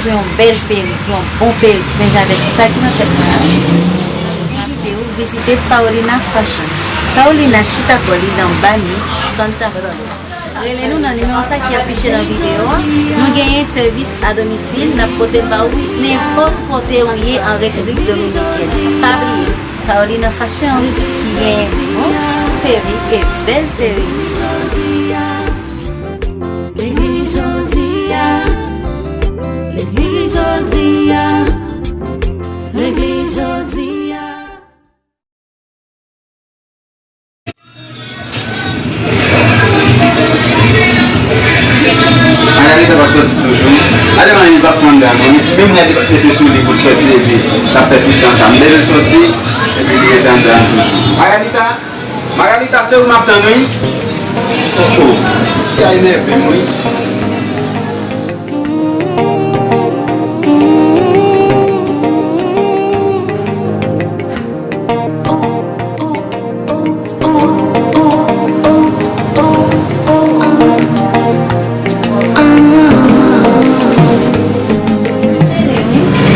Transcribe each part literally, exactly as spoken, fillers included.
Se yon bèl perik, yon bon perik, men avèk sa ki nan tèt mwen an. Envite w vizite Paolina Fashion. Paolina chita kò li nan Bani, Santa Rosa. Rele nou nan nimewo sa ki afiche nan videyo a. Nou genyen sèvis a domisil, n ap pote l ba ou nenpòt kote ou ye an Repiblik Dominikèn. Pa bliye, Paolina Fashion, ki gen bon perik e bèl perik. Legliz jodi a, legliz jodi a, legliz jodi a. Magalita p ap sòti toujou. Gade manman li p ap fann dan non. Menm rad li p ap mete sou li pou l sòti epi sa fè tout tan sa. M bezwen sòti epi li rete anndan an toujou. Magalita, Magalita, se ou m ap tann wi. Oh, oh. Fi a enève m wi.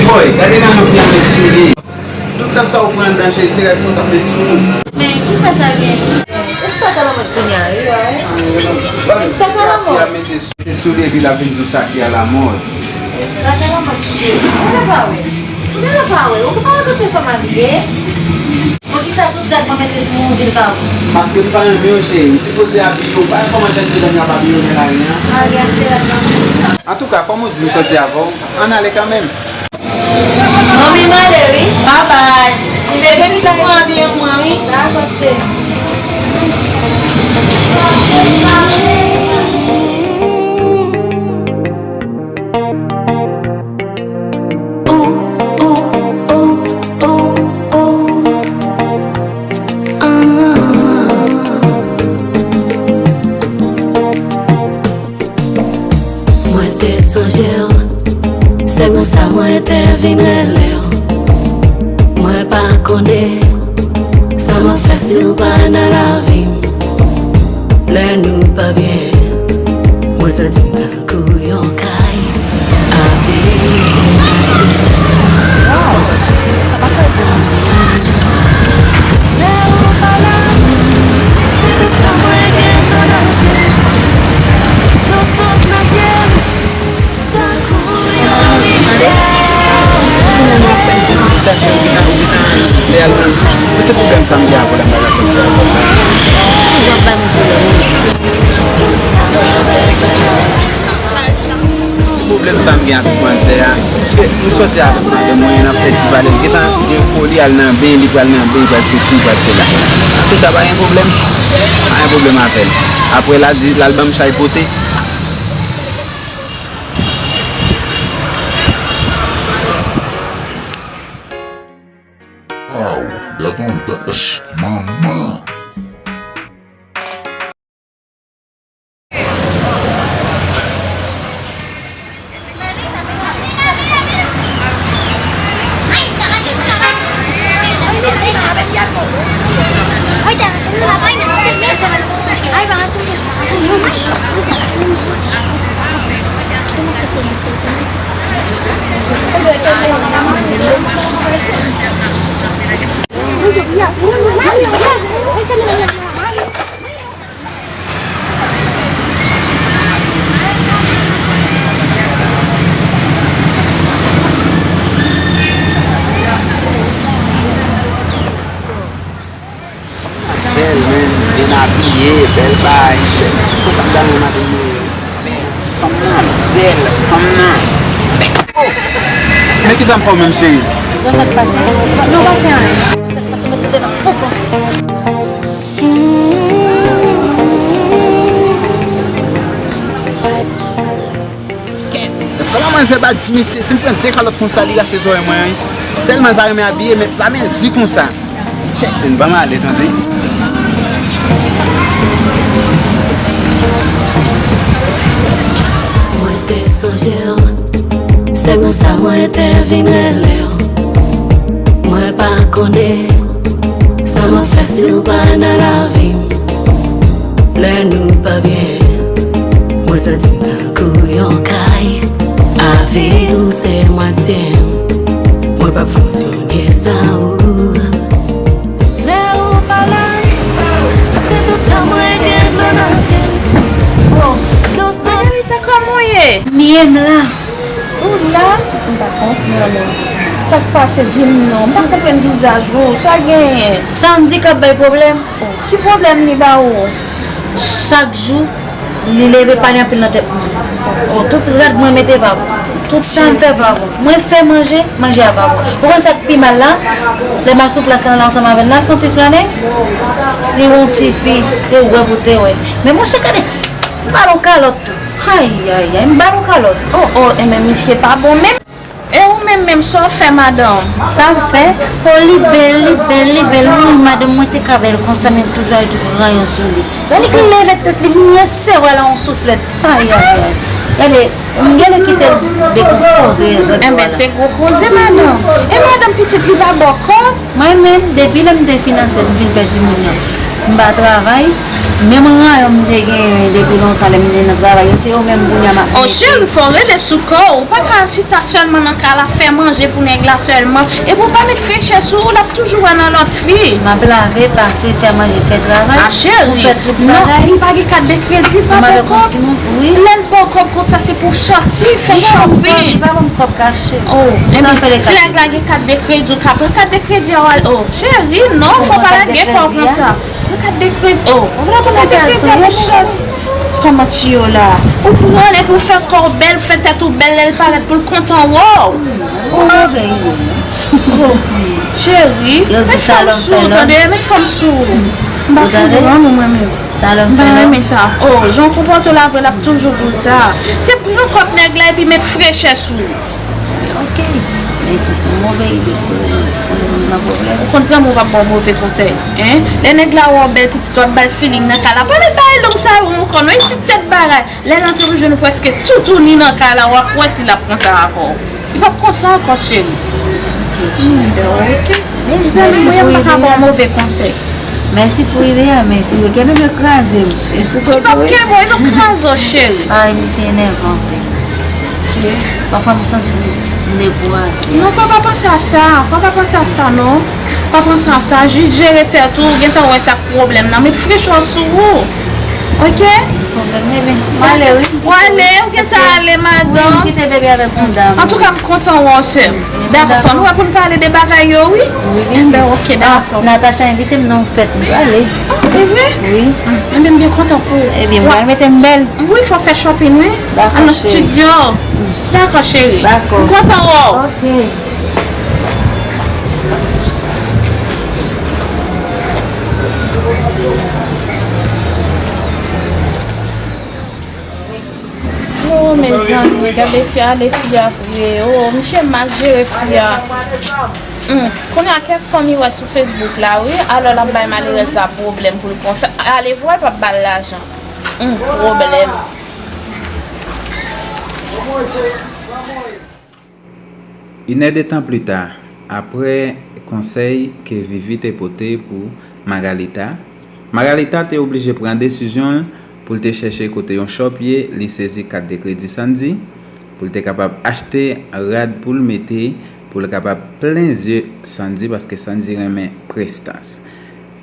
Woy, gade nan yon fi a met sou li. Tout tan sa ou pran anndan cheri, se rad sa ou t ap met sou ou. Men kisa sa gen? E sa ka lanmòd kounye a, wi, wi. Sa ka lanmòd. Mete sou, mete sou li epi l ap vin di w sa ki alamòd. E sa ka lanmòd cheri. Ou genlè pa wè. Ou genlè pa wè. Ou pa wè kote fanm abiye? Poukisa tout rad mwen mete sou mwen ou di l pa bon? Paske m pa renmen w cheri. M sipoze abiye w. Pa wè kòman jèn medam yo ap abiye yo gen lari an? Mari achte rad nan pou sa. Antouka, kòm ou di m sòti avè w, ann ale kanmenm. Manmi m ale wi. Babay. Si bebe pitit mwen anvi yon mwen wi. Dakò cheri. Mwen te sonje w, se pou sa mwen te vin rele w. Mwen pa konnen sa m ap fè si w pa nan lavi m. Lè nou pa byen, mwen santi m tankou yon kay. Se pwoblèm sa m gen avè w la, m pa ka sòti avè w. Se pwoblèm sa m gen ak manzè a. Paske m sòti avèk madanm mwen, n ap fè ti pale. L gentan gen foli, al nan beny, li pral nan beny, pral sesi, pral sela. Antouka, pa gen pwoblèm. Pa gen pwoblèm avè l. Apre, l al di, l al ban m chay pote. Waw, dat yon dèch, manman! Bèl, men, byen abiye, bèl bagay. Shit, konsa m ta renmen madanm mwen ye. Men, fanm nan bèl, fanm nan. Oh! Men kisa m fè w menm, cheri? Bon, sa k pase? Non, pa fè anyen. Sa k pase, mwen trete nan poko. Kèt. Kòman manzè pa di mesye, si m pran de kalòt konsa, li rache zòrèy mwen, wi. Sèlman l pa renmen abiye, men pa men l di konsa. Chèk, vin ban m ale, tande. Mwen te sonje w, se pou sa mwen te vin rele w. Mwen pa konnen sa m ap fè si w pa nan lavi m. Lè nou pa byen, mwen santi m tankou yon kay. Avi Li dousè mwazyè m, mwen p ap fonksyone san ou. Lè ou pa la, se tout tan mwen gen dlo nan zye m. Bon, nou sou Margarita, kòman w ye? Ni m la. Ou la? M pa konprann ou. Sa k pase? Di m non. M pa konprann vizaj ou. Sa genyen? Sandy k ap bay pwoblèm. Oh, ki pwoblèm li ba ou? Chak jou, li leve pale anpil nan tèt mwen. Oh, tout rad mwen mete pa bon. Tout sa m fè pa bon. Mwen fè manje, manje a pa bon. Ou konn sa k pi mal la? Lè m al sou plas lan ansanm avè l, l al fè yon ti flannen. Li wè yon ti fi, li wè pou te wè. Men monchè, gade, m ba l yon kalòt tou. Ay, ay, ay, m ba l yon kalòt. Oh, oh, enben misye pa bon menm. E ou menm menm, sa w fè madanm? Sa m fè? Oh, li bèl, li bèl, li bèl. Wi, madanm mwen te ka bèl konsa, men l toujou al gen ranyon sou li. Lè li leve tèt li, m lese wè l yon souflèt. Ay, ay, ay. Gade, m genlè kite l dekonpoze. Enben, se gwo koze, madanm. E madanm pitit li pa ba w kòb? Mwen menm, depi lè m te fin ansent, m fin fè timoun nan, m pa travay. Menm ranyon m te genyen depi lontan lè m te nan travay yo, se yo menm kounye a m ap mete. Oh, cheri, fò w rele sou kò w. Ou pa ka chita sèlman nan kay la, fè manje pou nèg la sèlman. Epi w pa met frechè sou ou, l ap toujou wè nan lòt fi. M ap lave, pase, fè manje, fè travay. Ah, cheri, pou fè tout bagay. Non, li pa gen kat de kredi, pa ba w kòb. Wi. Lè l ba w kòb konsa, se pou w sòti, fè shopping. Li pa ban m kòb kache. Oh, enben, si nèg la gen kat de kredi, ou ka pran kat de kredi a, w al, oh, cheri, non, fò pa lage kò w konsa. Pran kat de kredi, oh, ou pa pran kat de kredi a pou w sòti. Kòman ti yo la? Ou pran l epi w fè kò w bèl, fè tèt ou bèl, lè l parèt pou l kontan wè w. Oh, cheri, met fanm sou ou, tande, met fanm sou ou. M pa konprann ou, mwen menm. M pa renmen sa. Oh, jan w konpòte w la vre, l ap toujou di w sa. Se pran kòb nèg la epi met frechè sou ou. Ok. Men si se yon move ide pou nou nan pwoblèm. Ou konn zanmi w p ap ba w move konsèy, en? Lè nèg la wè w bèl pitit, w ap ba l feeling nan kay la. Pa met bagay long sa yo, ou konn yon ti tèt bagay. Lè l antre, ou jwenn ou prèske toutouni nan kay la, w ap wè si l ap konsa avè w. Li p ap konsa ankò, cheri. Ok, cheri. Hmm, ok. Zanmi mwen, m pa ka ba w move konsèy. Mèsi pou ide a, men si yo kenbe m, yo kraze m. E sou kote wi. Li p ap kenbe w, li p ap kraze w, cheri. Ay, misye enèvan vre. Ok. Pafwa m santi m dekouraje. Non, fò w pa panse a sa. Fò w pa panse a sa, non. Pa panse a sa. Jis jere tèt ou, ou gentan wè sa k pwoblèm nan. Met frechè w sou ou. Ok? Pwoblèm, bebe. M ale, wi. W ale, ou gentan ale, madanm. Wi, m kite bebe avèk yon dam. Antouka, m kontan wè w, sè m. Dakò, fò nou wè pou n pale de bagay yo, wi. Wi, wi. Enben, ok, dakò. Natacha envite m nan yon fèt, m prale. Ah, e vre? Wi. Enben, m byen kontan pou ou. Ebyen, m pral mete m bèl. Wi, fò fè shopping, wi. Dakò, cheri. Al nan studio. Dakò, cheri. Dakò. M kontan wè w. Ok. Oh, mezanmi, gade fi a, gade fi a vre. Oh, misye mal jere fi a. Hmm. Kounye a, kèk fanm li wè sou Facebook la, wi. Alò, l ap bay malerèz la pwoblèm pou l konsa. Ale vwa, l p ap ba l lajan. Hmm, pwoblèm. Inèdetan pita, apre konsèy ke Vivi te pote pou Margarita, Margarita te oblije pran desizyon l pou l te chèche kote yon chòp ye, li sezi kat de kredi Sandy, pou l te kapab achte rad pou l mete, pou l kapab plen zye Sandy, paske Sandy renmen prestans.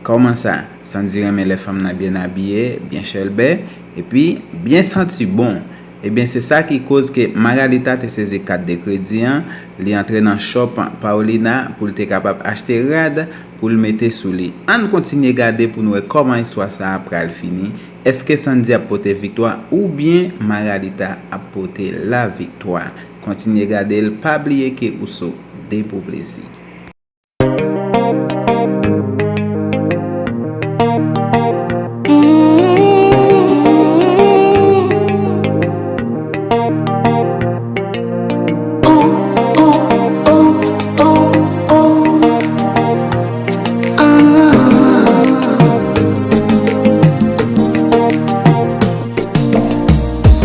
Kòman sa? Sandy renmen lè fanm nan byen abiye, byen chèlbè, epi byen santi bon. Ebyen, se sa ki koz ke Margarita te sezi kat de kredi an, li antre nan shop Paulina pou l te kapab achte rad pou l mete sou li. Ann kontinye gade pou n wè kòman istwa sa a pral fini. Èske Sandy ap pote viktwa oubyen Margarita ap pote laviktwa? Kontinye gade l, pa bliye ke ou sou De Pou Plezi.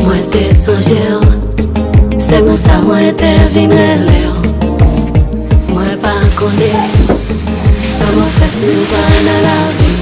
Mwen te sonje w, se pou sa mwen te vin rele w. Mwen pa konnen sa mwen fè si w pa nan lavi.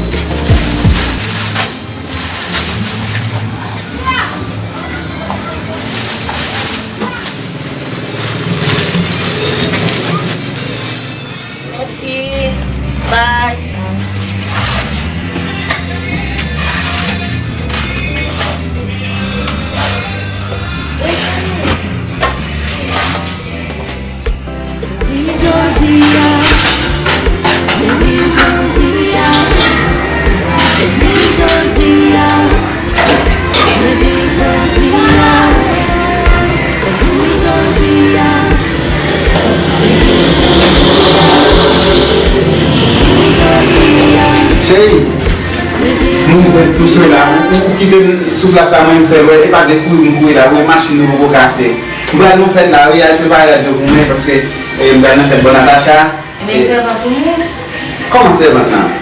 Tou sou la, ou, ou, ou kite m sou plas la, mwen m sèl, wè, e pa de kouri m kouri la, wè, machin nou poko ka achte. M pral nan fèt la, wi, al prepare radyo pou mwen, paske, eh, m pral nan fèt bò Natacha. Ebyen, e sèvant ou ye? Kòman sèvant lan?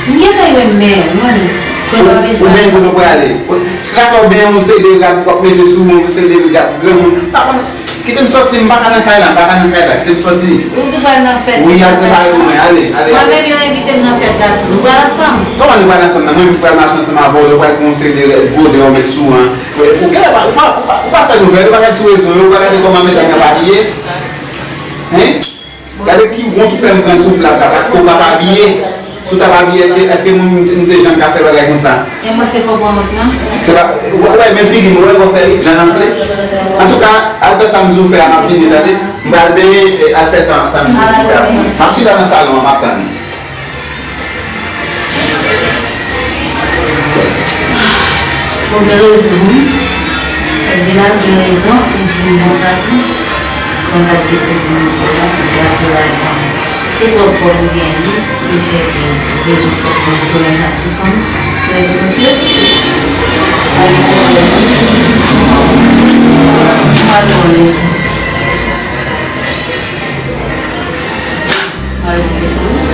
M gentan wè men, mwen, kote w ap Ou benyen kote w prale. Ou, chak lè w benyen, yon seri de rad w ap mete sou ou, yon seri de rad granmoun. Pa konn, kite m sòti, m pa ka nan kay la, m pa ka nan kay la, kite m sòti. Ou di w pral nan fèt. Wi, al prepare pou mwen, ale, ale, Mwen ale. Menm yo envite m nan fèt la tou. Nou pral ansanm? Kòman nou pral ansanm nan? Mwen menm ki pral mache ansanm avè w, yo pral gen yon seri de rad gwo de yo met sou an. Ou genlè pa, ou pa, ou pa, ou pa fè nouvèl, ou pa gade sou rezo yo, ou pa gade kòman medam yo ap abiye. Hein? Gade ki wont ou fè m pran sou plas la, paske ou p ap abiye. Si w t ap abiye, èske, èske moun, nou te janm ka fè bagay konsa? E mwen te fè w pran wont lan? Se pa, w, w wè menm figi m, w wè gwosè li, jan l anfle. Antouka, al fè sa m di w fè a, m ap vini, tande? M pral benyen, e, al fè sa, sa m di w fè a. M ap chita nan salon an, m ap tann ou. Ou gen rezon, wi. Fèk Bilal gen rezon, li di m konsa tou. Konn kantite kredi misye la, li gate lajan. E twòp kòb ou gen, wi, li fè ke ou bezwen fòk ou fè lè ak tout fanm sou rezo sosyo. Mwen al pran leson. Mwen al pran leson.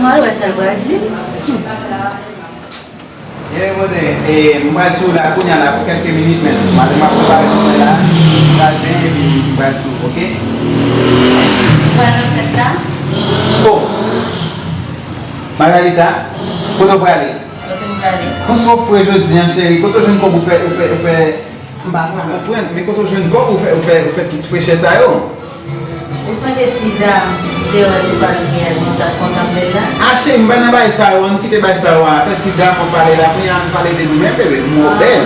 Mwen al wè sa l pral di. Ye, mwen, e, mwen pral sou la kounye a la pou kèlke minit, men mwen, mwen prepare pou mwen la, mwen pral benyen epi mwen pral sou, oke? Ou pral nan fèt la? Oh! Margarita, kote w prale? Kote m prale? Konsa w fre jodi a, cheri, kote w jwenn kòb ou fè, ou fè, ou fè, m pa konprann, men kote w jwenn kòb ou fè, ou fè, ou fè tout frechè sa yo? Ou sonje ti dam m te wè sou paj maryaj mwen, m t ap kontanple l la? A cheri, m pa nan bagay sa yo, ann kite bagay sa yo a. Afè ti dam w ap pale la, kounye a ann pale de nou menm, bebe, m wè w bèl.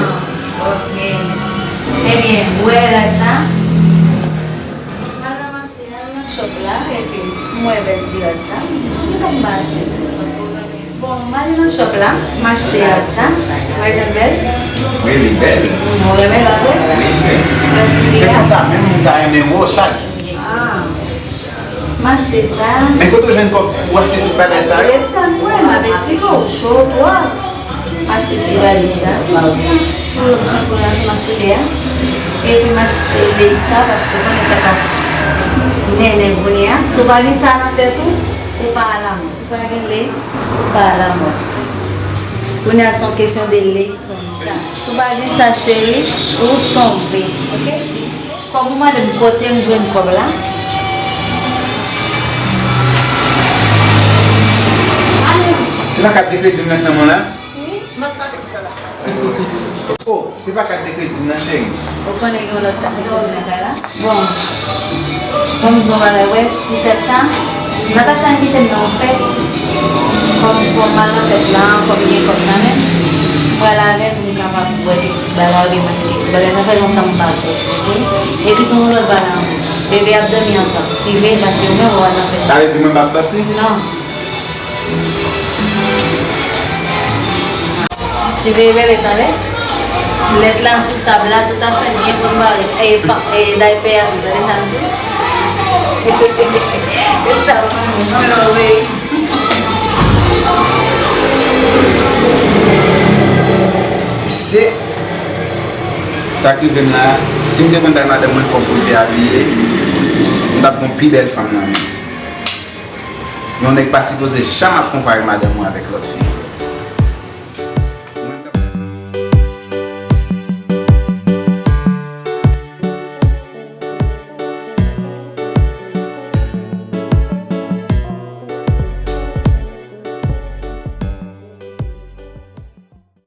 Ah, ok. Ebyen, ou wè rad sa? M al nan mache, al nan shop la, epi m wè bèl ti rad sa, m di, poukisa m pa achte l? Paske ou renmen. Bon, m ale nan shop la, m achte rad sa. Ou wè jan l bèl? Wi, li bèl. Mm, ou renmen l, pa vre? Wi, cheri. Ou wè sou li a? Se konsa menm moun ta renmen wè w chak jou. Ah. M achte sa. Men kote w jwenn kòb pou w achte tout bagay sa yo? Ret tann mwen, m ap eksplike w, cho twòp. M achte ti valiz sa, ti pous la. Pou yo pran pou yo ansanm ak soulye a. Epi m achte lace sa, paske w konnen sa k ap mennen kounye a. Si w pa gen sa nan tèt ou, ou pa alamòd. Ou pa gen lace, ou pa alamòd. Kounye a se yon kesyon de lace pou nou ta. Si w pa gen sa, cheri, ou tonbe, oke? Kòm ou mande m kote m jwenn kòb la. Se pa kat de kredi m nan k nan men w la? Wi. Oh, se pa kat de kredi m nan, cheri. Ou konnen gen yon lòt kat de kredi nan kay la? Bon, bon, m di w bagay, wè, ti fèt sa, Natacha envite m nan yon fèt. Kòm fò m al nan fèt la, fò m gen kòb nan men m, m pral avè l pou m kapab bwè kèk ti bagay oubyen manje kèk ti bagay. Sa fè lontan m pa sòti, oke? Epi tou yon lòt bagay ankò. Bebe ap dòmi antan. Siveye l paske ou menm w al nan fèt la. Sa vle di mwen p ap sòti? Non. Siveye bebe, tande. Lèt la sou tab la, tout afè l byen prepare. E pa, e daypè a tou, tande sa m di w? E sa w konnen, non, non, wi. Se sa k rive m la, si m te konn bay madanm mwen kòb pou l te abiye, m t ap gen yon pi bèl fanm nan men l. Yon nèg pa sipoze janm ap konpare madanm ou avèk lòt fi.